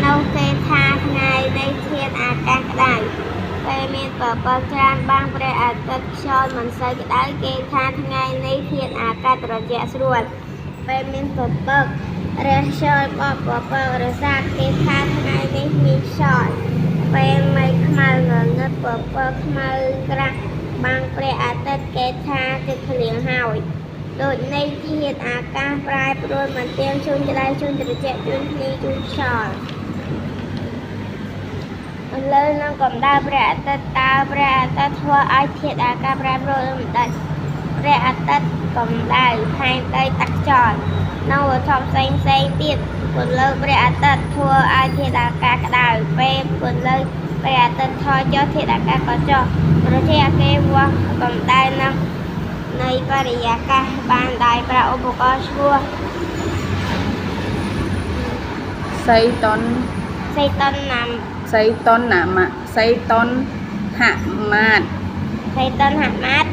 នោះគេថាថ្ងៃនេះធាតុអាកាសក្តៅពេលមានពពកច្រើនបាំងព្រះអាទិត្យខ្យល់មិនសូវក្តៅគេថាថ្ងៃនេះធាតុអាកាសត្រជាក់ស្រួលពេលមានពពករះខ្យល់បក់ពពករសាទគេថាថ្ងៃនេះមានខ្យល់ពេលមេឃខ្មៅងងឹតពពកខ្មៅក្រាស់បាំងព្រះអាទិត្យគេថាទឹកភ្លៀងហើយដូចនេះធាតុអាកាសប្រែប្រួលមិនទៀងជួនក្តៅជួនត្រជាក់ជួនភ្លៀងជួនខ្យល់ ពន្លឺនិងកម្ដៅព្រះអាទិត្យតើព្រះអាទិត្យធ្វើឲ្យធាតុអាកាសប្រែប្រួលឬមិនដេចព្រះអាទិត្យកម្ដៅផែនដីទឹកខ្យល់និងវត្ថុផ្សេងផ្សេងទៀតពន្លឺព្រះអាទិត្យធ្វើឲ្យធាតុអាកាសក្ដៅពេលពន្លឺព្រះអាទិត្យថយចុះធាតុអាកាសក៏ចុះប្រជាអគេវាស់កម្ដៅនិងនៃបរិយាកាសបានដោយប្រើឧបករណ៍ឈ្មោះ សីតុន សីតុណ្ណា សីតុនណាមៈសីតុនហមាត សីតុណ្ហមាត្រ។